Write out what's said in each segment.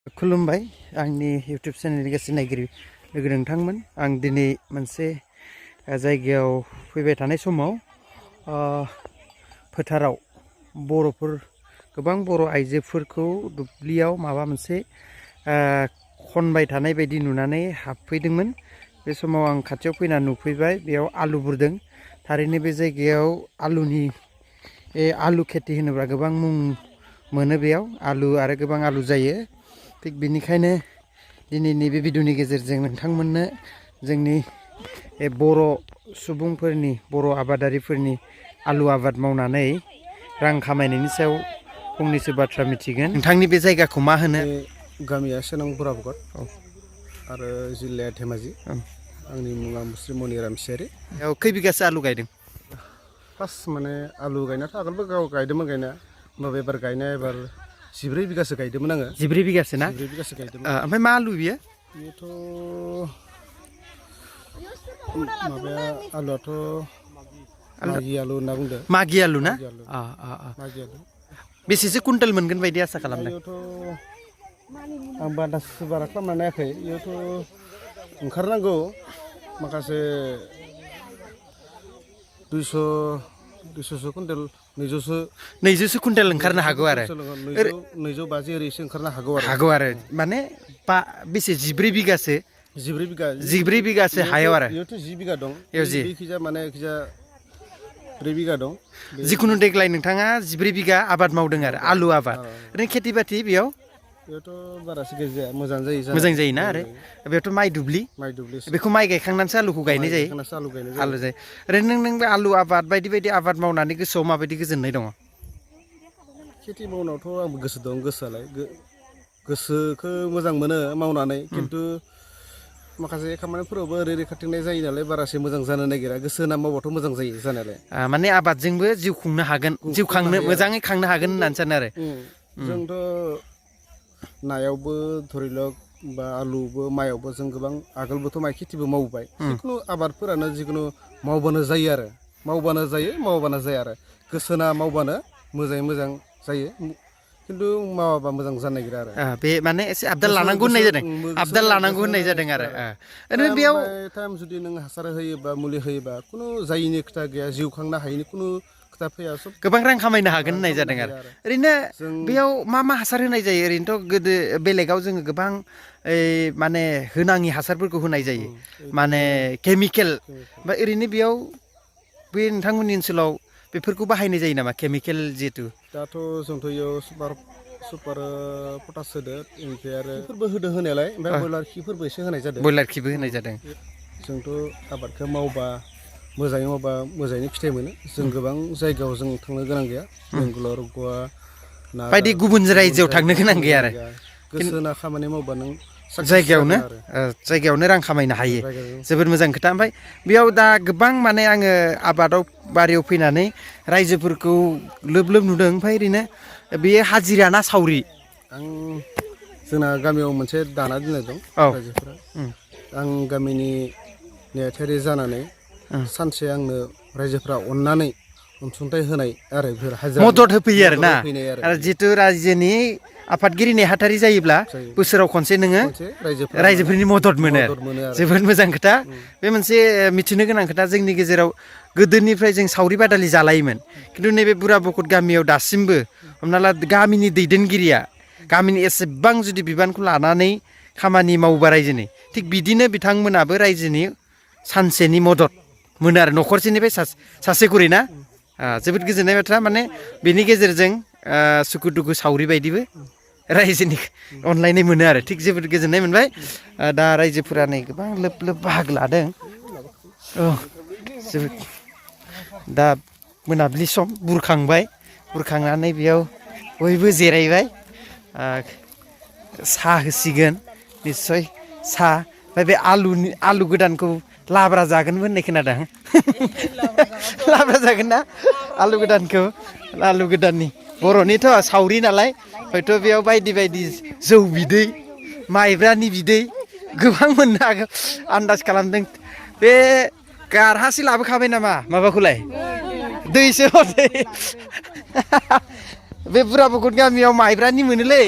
खुलुमबाय आंनि इउट्यूब चेनेलनि गासै नायगिरि लोगो नोंथांमोन आं दिनै मोनसे जायगायाव फैबाय थानाय समाव फोथाराव बर'फोर गोबां बर' आइजोफोरखौ दुब्लियाव माबा मोनसे खनबाय थानाय बायदि नुनानै हाबफैदोंमोन। बे समाव आं खाथियाव फैना नुफैबाय बेयाव आलु बुरदों। थारैनो बे जायगायाव आलुनि आलु खेथि होनोब्ला गोबां मुं मोनो बेयाव आलु आरो गोबां आलु जायो। थिग बेनिखायनो दिनैनि बे भिडिअनि गेजेरजों नोंथांमोननो जोंनि बर' सुबुंफोरनि बर' आबादारिफोरनि आलु आबाद मावनानै रां खामायनायनि सायाव फंनैसो बाथ्रा मिथिगोन। नोंथांनि बे जायगाखौ मा होनो? गामिया सोनां बुराबगत आरो जिल्लाया धेमाजि। आंनि मुङा मुस्रि मनिराम मिसियारि। खै बिगासो आलु गायदों? फार्स्ट माने आलु गायनायाथ' आगोलबो गाव गायदोंमोन गायनाया, होमबाबो एबार गायनाया 14 बिगासो गायदोंमोन आङो। 14 बिगासो ना? 14 बिगासो गायदोंमोन। ओमफ्राय मा आलु बियो? बेयोथ' माबाया आलुआथ' मागि आलु होनना बुंदों। मागि आलु ना? मागि आलु। बेसेसो कुइन्टेल मोनगोन बायदि आसा खालामदों? बेयावथ' आं बारा खालामना नायाखै। बेयावथ' ओंखारनांगौ माखासे 200 कुइन्टेल 200 कुइन्टेल ओंखारनो हागौ आरो 250 ओरैसो ओंखारनो हागौ आरो माने बेसे 14 बिगासो 14 बिगासो हायाव आरो बेयावथ' 10 बिगा दं। बेयाव बेखिजा माने 4 बिगा दं। जिखुनु देग्लाय नोंथाङा 14 बिगा आबाद मावदों आरो आलु आबाद। ओरैनो खेथि बाथि बेयावथ' बारासो गाज्रि जाया, मोजां जायोना? आरो बेयावथ' माइ दुब्लि बेखौ माइ गायखांनानैसो आलुखौ गायनाय जायो। आलु जायो। ओरैनो नों बे आलु आबाद बायदि बायदि आबाद मावनानै गोसोआव माबायदि गोजोननाय दङ? खेथि मावनायावथ' आंबो गोसो दं, गोसोआलाय गोसोखौ मोजां मोनो मावनानै, खिन्थु माखासे खामानिफोरावबो ओरै खारथिंनाय जायो नालाय बारासो मोजां जानो नागिरा। गोसो होना मावबाथ' मोजां जायो जानायालाय। माने आबादजोंबो जिउ खुंनो हागोन, मोजाङै खांनो हागोन होननानै सानो आरो। जोंथ' नायावबो धरिलक बा आलुबो माइयावबो जों गोबां आगोलबोथ' माइ खेथिबो मावबाय। जिखुनु आबादफोरानो जिखुनु मावबानो जायो आरो मावबानो जाया आरो गोसो होना मावबानो मोजाङै मोजां जायो, खिन्थु मावाबा मोजां जानो नागिरा आरो। बे माने एसे आबदाल लानांगौ होननाय जादों। आबदाल लानांगौ होननाय जादों आरो ओरैनो बेयाव टाइम जुदि नों हासार होयोबा मुलि होयोबा खुनु जायिनि खोथा गैया, जिउ खांनो हायिनि खुनु खोथा फैया। सब गोबां रां खामायनो हागोन होननाय जादों आरो। ओरैनो बेयाव मा हासार होनाय जायो? ओरैनोथ' गोदो बेलेगाव जोङो गोबां माने होनाङि हासारफोरखौ होनाय जायो, माने केमिकेल। ओमफ्राय ओरैनो बेयाव बे नोंथांमोननि ओनसोलाव बेफोरखौ बाहायनाय जायो नामा? केमिकेल जिहेतु दाथ' जोंथ' इयाव सुपार पटास होदो, ओमफ्राय आरो खिफोरबो होदो होनायालाय, ओमफ्राय ब्रयलार खिफोरबो एसे होनाय जादों। ब्रयलार खिबो होनाय जादों। जोंथ' आबादखौ मावबा मोजाङै फिथाइ मोनो। जों गोबां जायगायाव जों थांनो गोनां गैया, बेंगालर, गवा, बायदि गुबुन रायजोआव थांनो गोनां गैया आरो। गोसो होना खामानि मावबा नों जायगायावनो रां खामायनो हायो। जोबोद मोजां खोथा। ओमफ्राय बेयाव दा गोबां माने आङो आबादाव बारियाव फैनानै रायजोफोरखौ लोब लोब नुदों। ओमफ्राय ओरैनो बेयो हाजिरा ना सावरि? जोंना गामियाव मोनसे दाना दोननाय दं रायजोफोरा। आं गामिनि नेहाथारि जानानै सानसे आंनो रायजोफ्रा अननानै अनसुंथाइ होनाय आरो मदद होफैयो आरो ना। आरो जिहेतु रायजोनि आफादगिरि नेहाथारि जायोब्ला बोसोराव खनसे नोङो रायजोफोरनि मदद मोनो। जोबोद मोजां खोथा। बे मोनसे मिथिनो गोनां खोथा। जोंनि गेजेराव गोदोनिफ्राय जों सावरि बादालि जालायोमोन, खिन्थु नैबे बुराबकत गामियाव दासिमबो हमना ला गामिनि दैदेनगिरिया गामिनि एसेबां जुदि बिबानखौ लानानै खामानि मावोबा रायजोनि, थिग बिदिनो बिथांमोनाबो रायजोनि सानसेनि मदद मोनो आरो न'खरसेनिफ्राय सासे खरि ना। जोबोद गोजोननाय बाथ्रा। माने बेनि गेजेरजों सुखु दुखु सावरि बायदिबो रायजोनि अनलायनाय मोनो आरो। थिग जोबोद गोजोननाय मोनबाय। दा रायजोफोरा नै गोबां लोब लोब बाहागो लादों। जोबोद दा मोनाबिलि सम बुरखांनानै बेयाव बयबो जिरायबाय। साहा होसिगोन निस्सय साहा। ओमफ्राय बे आलु गोदानखौ लाब्रा जागोनबो होननाय खोनादों। लाब्रा जागोन ना आलु गोदानखौ? आलु गोदाननि बर'निथ' सावरि नालाय, हयथ' बेयाव बायदि बायदि जौ बिदै, माइब्रानि बिदै गोबां मोननो हागौ आन्दाज खालामदों। बे गारहासे लाबोखाबाय नामा माबाखौलाय? दैसो हरदो। बे बुराबकत गामियाव माइब्रानि मोनोलै।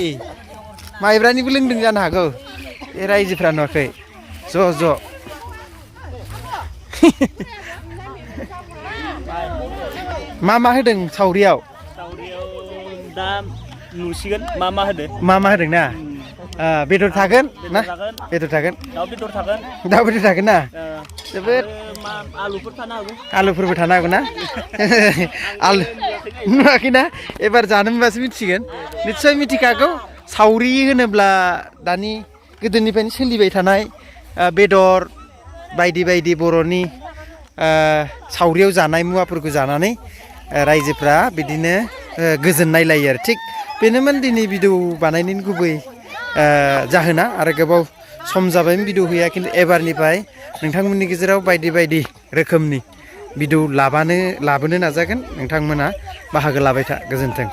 माइब्रानिबो लोंदों जानो हागौ बे रायजोफ्रा नुवाखै ज' ज' मा होदों सावरियाव दा नुसिगोन मा होदो मा होदों ना बेदर थागोन ना बेदर थागोन दाउ बेदर थागोन ना जोबोद आलुफोर थानो हागौ आलुफोरबो थानो हागौ ना आलु नुवाखैना एबार जानो मोनबासो मिथिगोन निस्सय मिथिखागौ सावरि होनोब्ला दानि गोदोनिफ्रायनो सोलिबाय थानाय बेदर बायदि बायदि बर'नि सावरियाव जानाय मुवाफोरखौ जानानै रायजोफ्रा बिदिनो गोजोननाय लायो आरो थिग बेनोमोन दिनै भिडिअ बानायनायनि गुबै जाहोना आरो गोबाव सम जाबायमोन भिडिअ होया खिन्थु एबारनिफ्राय नोंथांमोननि गेजेराव बायदि बायदि रोखोमनि भिडिअ लाबोनो नाजागोन नोंथांमोना बाहागो लाबाय था गोजोन्थों।